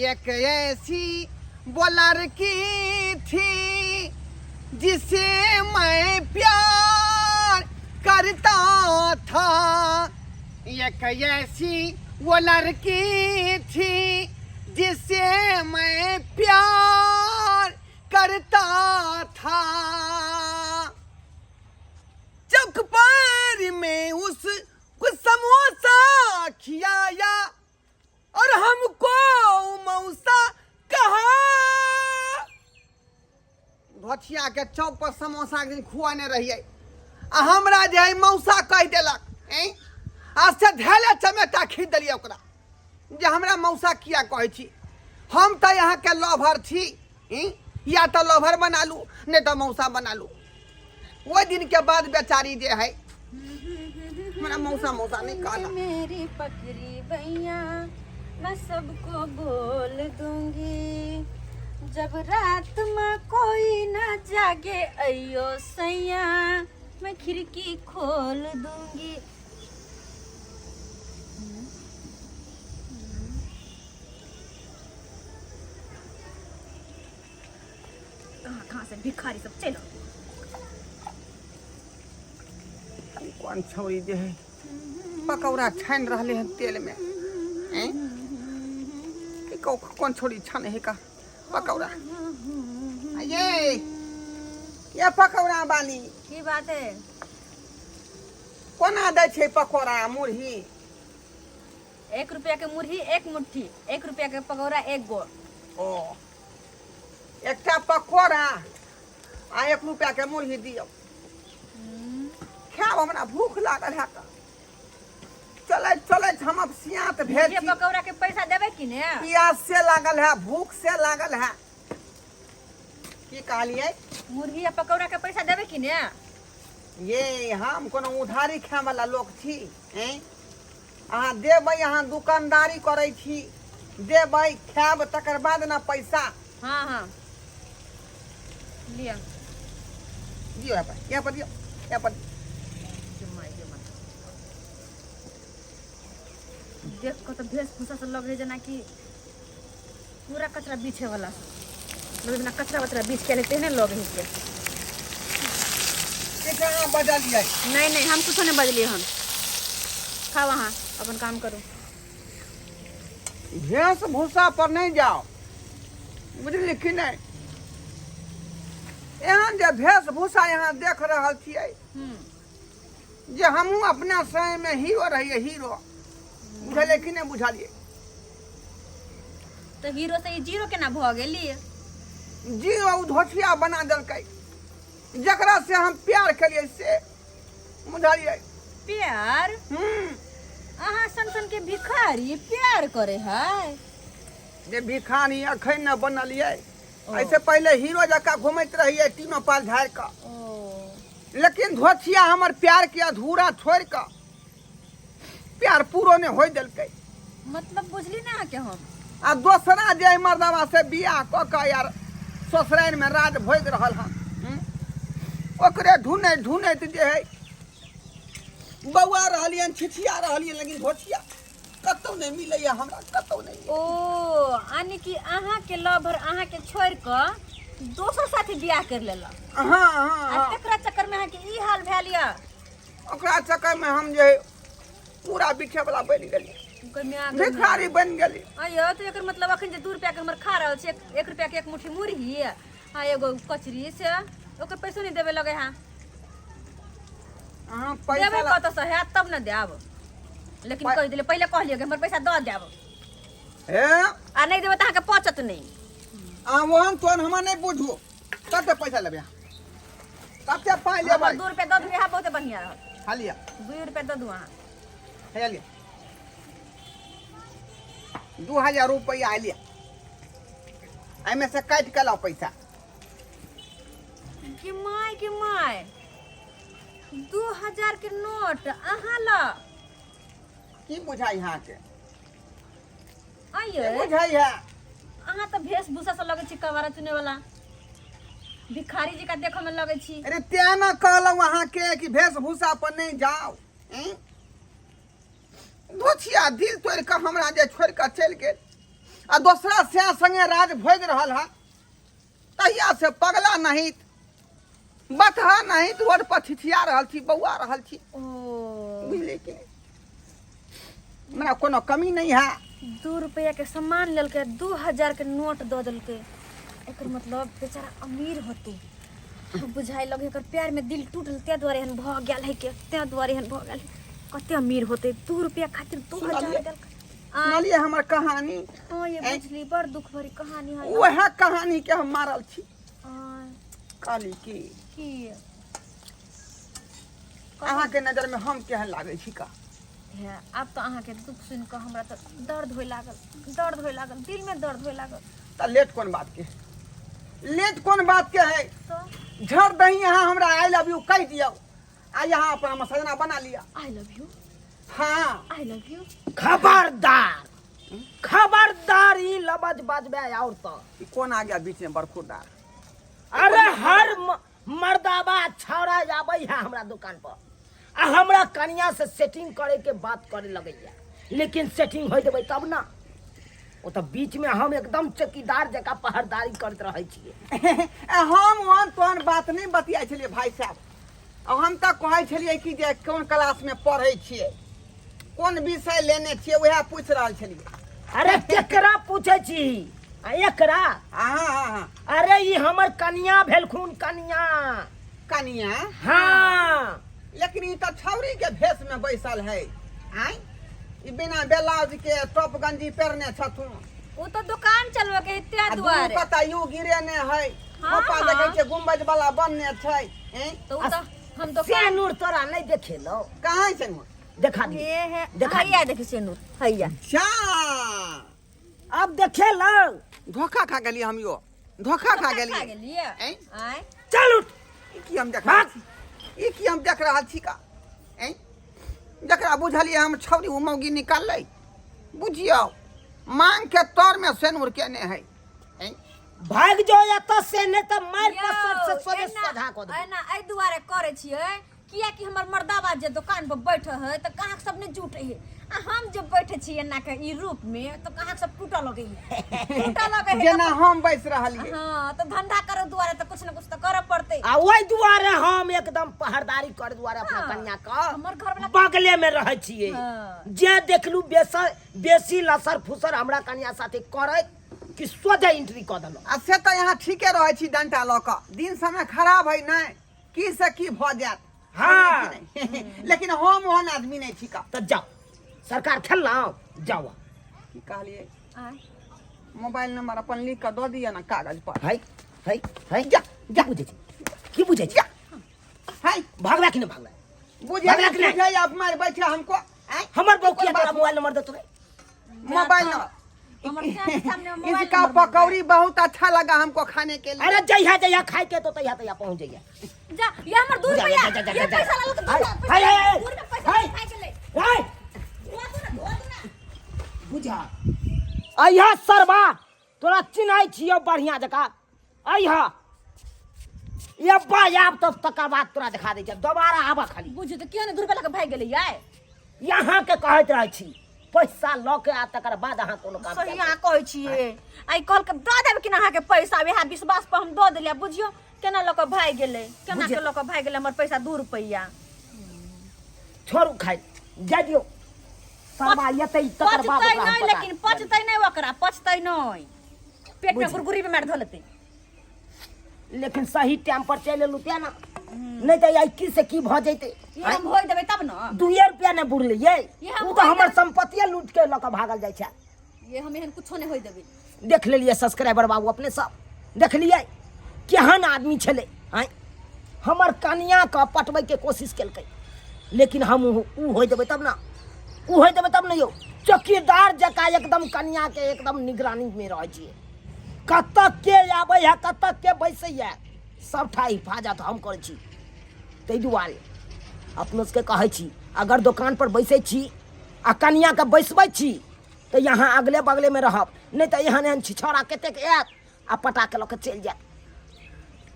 एक ऐसी वो लड़की थी जिसे मैं प्यार करता था। एक ऐसी वो लड़की थी जिसे मैं प्यार करता था। चौक पर में उसको समोसा खिलाया और हमको मौसा कहा। धोथिया के चौक पर समोसा एक दिन खुआने रहिए आ हमरा जे है मौसा कहि देलक, ऐं आ से धैले चमेटा खींच देलियै ओकरा जे हमरा मौसा किया कहै छी, हम तऽ अहाँके लभर छी, ई या तऽ लभर बना लू नहि तऽ मौसा बना लू। ओहि दिन के बाद बेचारी जे है हमरा मौसा मौसा नहीं कहला। मेरी पकड़ी भैया मैं सबको बोल दूंगी, जब रात में कोई ना जागे अयो सैया मैं खिड़की खोल दूंगी। कहाँ कहाँ से भिखारी सब चलो। कोन छौरी जे है पकौड़ा छानि रहले हन तेल में, हैं? ई कोन छौरी छाने है का पकौड़ा? ये पकौड़ा वाली। की बात है? कोना दै छै पकौड़ा मुरही? 1 रुपया के मुरही 1 मुट्ठी, 1 रुपया के पकौड़ा 1 गो। ओ एकटा पकौड़ा आ 1 रुपया के मुरही दियौ, खायब, हमरा भूख लागल है। तऽ चलैत चलैत हम अब सियात भेल ये छी। पकौड़ा के पैसा देबै कि ने? प्यास से लागल है, भूख से लागल है। की कहलियै? मुरही आ पकौड़ा के पैसा देबै कि ने? ये हम कोनो उधारी खाय वाला लोक छी, हैं? अहाँ देबै, अहाँ दुकानदारी करै छी, देबै खायब तकर बाद ने पैसा। हाँ हाँ लिअ। दियौ यहाँ पर, यहाँ पर दियौ, यहाँ पर। देख कऽ तऽ वेशभूषा से लगे जेनाकि पूरा कचरा बीछे वाला, लगे जेना कचरा वचरा बीछ के तेहने लगे है के। किछु अहाँ बजलियै? नहीं नहीं, हम कुछो नहीं बजलियै हन। खाओ अहाँ अपन काम करू। वेशभूषा पर नहीं जाओ, बुझलियै कि नहीं? एहन जे वेशभूषा यहाँ देख रहल छियै जे हमहूँ अपना समय में हीरो रहियै, हीरो, बुझलियै कि नहि बुझलियै? तऽ हीरो से ई जीरो केना भऽ गेली? जीरो ओ धोछिया बना देलकै जकरा से हम प्यार केलियै से, बुझलियै? प्यार? अहाँ सन सन के भिखारी प्यार करे है? जे भिखारी अखन ने बनलियै, एहिसँ पहिले हीरो जकाँ घुमैत रहियै तीनों पाल झाड़ि कऽ, लेकिन धोछिया हमर प्यार के अधूरा छोड़ि कऽ प्यार पूरो नहि होइ देलकै। मतलब बुझली ना अहाँके हम। आ दोसरा जे एहि मर्दवा से बियाह कऽ कऽ यार ससुरारिमे राज भोगि रहल हन, ओकरे ढूँढैत ढूँढैत जे है बौआ रहलियनि, छिछिया रहलियनि, लेकिन धोछिया कतहु नहि मिलैया हमरा, कतहु नहि। ओ यानी कि अहाँके लवर अहाँके छोड़ि कऽ दोसर साथी बियाह कर लेलक। हाँ हाँ। आ हाँ। तकरा चक्कर में अहाँके ई हाल भेल यऽ। ओकरा चक्कर में हम जे है पूरा बिछे वाला बनि गेली, ओकर माय गै। भिखारी बनि गेली। अयो तऽ एकर मतलब अखन जे 2 रुपया के हमर खा रहल छी, 1 रुपया के 1 मुट्ठी मुरही आ एगो कचरी, से ओकर पैसो नहि देबे लगे है? अहाँ पैसा देबै कतऽ से हैत तब ने देब, लेकिन कहि देलियै, पहिले कहलियै कि हमर पैसा दऽ देब। हे आ नहि देबै तऽ अहाँके पचत नहि। अहाँ ओहन तोहन हमरा नहि बुझू। कते पैसा लेबै अहाँ? कते पाइ लेबै? हमर 2 रुपया दऽ देबै अहाँ, बहुते बढ़िआँ रहत। खा लिअ। 2 रुपया दऽ दू अहाँ। हे लिअ, 2000 रुपैआ लिअ, एहिमे से काटि कऽ लाउ पैसा। के my के my, 2000 के नोट अहाँ लग? की बुझाइ अहाँके? आइए की बुझाइ है? अहाँ तऽ वेशभूषा से लगै छी कबारा चुने वाला भिखारी जी का देखऽ में लगै छी। अरे तें ने कहलहुँ अहाँके कि वेशभूषा पर नहि जाउ, धोछिया दिल तोड़ि कऽ हमरा जे छोड़ि कऽ चलि गेल, आ दोसरा से संगे राज भोगि रहल है तहिया से पगला नहीं बतहा नहीं रोड पर छिछिया रहल छी बौआ रहल छी ओ बुझलियै कि नहि हमरा कोनो कमी नहीं है 2 रुपया के सामान लेलकै 2000 के नोट दऽ देलकै एकर मतलब बेचारा अमीर होते बुझाइ लगे एकर प्यार में दिल टूटल तें दुआरे एहन भऽ गेल है के तें दुआरे एहन भऽ गेल है कते अमीर होते 2 रुपया खातिर 2000 सुनलियै? देलकै आ सुनलियै हमर कहानी हाँ ये ऐं? बुझली बड़ दुख भरी कहानी है वएह कहानी के हम मारल छी आय, कहली कि की अहाँके नजर में हम केहन लागै छी का हे आब तऽ अहाँके दुख सुनि कऽ हमरा तऽ दर्द होय लागल दर्द होय लागल दिल में दर्द होय लागल तऽ लेट कोन बात के लेट कोन बात के है तऽ झड़ दही अहाँ हमरा I love you कहि दियौ आ यहाँ अपन हम सजना बना लिया I love you हाँ I love you खबरदार खबरदार ई लबज बजबे और तो ई कोन आ गया बीच में बरखुरदार अरे हर मर्दाबा छौड़ा आबै है हमरा दुकान पर आ हमरा कनिया से सेटिंग करे के बात करे लगैया लेकिन सेटिंग होय देबै तब ना ओ तऽ बीच में हम एकदम चौकीदार जकाँ पहरदारी करैत रहै छियै ए, हम ओहन तोहन बात नहि बतियाइ छलियै भाई साहब आ हम तऽ कहै छलियै कि जे कोन क्लासमे पढ़ै छियै कोन विषय लेने छियै उएह पूछि रहल छलियै अरे केकरा पूछै छी आ एकरा हँ हँ हँ अरे ई हमर कनिया भेलखुन कनिया कनिया हाँ लेकिन ई तऽ छौरी के भेष में बैसल है आँय ई बिना ब्लाउज के टॉप गंजी पहिरने छथुन ओ तऽ दुकान चलबे के है तें आ दुनू दुआरे कता you गिरेने है हाँ, खोपा हाँ। देखै छै गुम्बज वाला बनने छै ऐं तऽ ओ तऽ हम दुकान सेनुर तोरा नहि देखेलौ कहाँ छै नु देखा दी हे हे देखा हैया देखी सेनुर हैया जा अब देखेलौ धोखा खा गेलियै हम यो धोखा खा खा गेलियै गेलियै ऐं? आँय चल उठ ई की हम देख रहल छी ई की हम देख रहल छी का ऐं जकरा बुझलियै हम छौरी ओ मौगी निकाललै बुझियौ मांग के तर में सेनुर केने है ऐं भाग जो एतऽ से नहि तऽ मारि पसर से यौ, सोझे एना- सोझा कऽ देबौ एना एहि दुआरे करै छियै कियाकि हमर मर्दाबा जे दोकान पर बैठे है तऽ गाहक सब नहि जुटे है आ हम जे बैठे छी एना के ई रूप में तऽ गाहक सब टूटऽ लगै है टूटऽ लगै है जेना हम बैस रहलियै हाँ तऽ धंधा करे दुआरे तऽ कुछ ने कुछ तऽ करऽ पड़तै आ ओहि दुआरे हम एकदम पहरदारी कर दुआरे अपना हाँ। कन्या के हमर घरवला बगले में रहै छियै हाँ। जे देखलू बेसर बेसी लसर फुसर हमरा कन्या साथे करे कि सोझे एंट्री कऽ देलहुँ आ से तऽ यहाँ ठीके रहै छी डंटा लऽ कऽ दिन समय खराब है नहि की से की भऽ जायत हाँ। लेकिन हम ओहन आदमी नहि छी का तऽ जाओ सरकार खेललहुँ जाओ की कहलियै आँय मोबाइल नंबर अपन लिख कऽ दऽ दिअ ने कागज पर है है है जा जा बुझै छी की बुझै छी है भागला कि नहि भागला बुझे भागला कि नहि? बुझे आप मार बैठे हमको आँय? हमर बौकिया कोन बात? तोरा मोबाइल नंबर देतो रे मोबाइल नंबर हमर सामने सामने मोबाइल इसका नंबर पकौड़ी बहुत अच्छा लगा हमको खाने के लिए अरे जइहा जइहा खाए के तो तहिया तहिया पहुंच जइहा जा ये हमर 2 जा, रुपया जा, जा, जा, ये जा। पैसा लाल के हाय, दू हाय, हाय, हाय। दू रुपया पैसा हाय। खाइ के ले हाय धोआ दू ना धोआ दू ना बुझा अइहा सरबा तोरा चिन्है छियौ बढ़िया जकाँ अइहा ये बा आब तब तकर बाद तोरा देखा दै छियौ दोबारा आबऽ खाली बुझू तऽ किया ने 2 रुपया लऽ के भागि गेलै यार यहाँ के कहैत रहै छी पैसा लऽ के आ तकर बाद अहाँ कोनो काम सही कयल अहाँ कहै छियै आइ कहल के दऽ देब कि ना अहाँके पैसा वएह विश्वास पर हम दऽ देलियै बुझियौ केना लऽ कऽ भागि गेलै केना के लऽ कऽ भागि गेलै हमर पैसा 2 रुपैआ करू। छोड़ू खाइ जाय दियौ सरबा एतै तकर बाद पचतै ओकरा हम नहि पता लेकिन पचतै नहि ओकरा पचतै नहि पेट में बुझि। गुरगुरी बीमार धऽ लेतै लेकिन सही टाइम पर चलि एलहुँ तेँ ने नहि तऽ आइ की से की भऽ जैतै ई हम होय देबै तब ने दुइए रुपया नहि बुड़लियै ये हम ओ तऽ होय हमर देबै। सम्पत्तिये लूट के लऽ कऽ भागल जाइ छै ये हम एहन कुछो नहि होय देबै देख लेलियै सब्सक्राइबर बाबू अपने सब देखलियै केहन आदमी छलै आँय हमर कनियाँके पटबैके कोशिश केलकै लेकिन हम उ होय देबै तब ने उ होय देबै तब ने यौ चौकीदार जकाँ एकदम कनियाँके एकदम निगरानीमे रहै छियै कतऽ के आबै है कतऽ के बैसैए सबठा हिफाजत हम करै छी ताहि दुआरे अपनो सबके कहै छी अगर दोकानपर बैसै छी आ कनियाँके बैसबै छी तऽ यहाँ अगले बगलेमे रहब नहि तऽ एहन एहन छिछौड़ा कतेक आयत आ पटाके लऽ कऽ चलि जायत।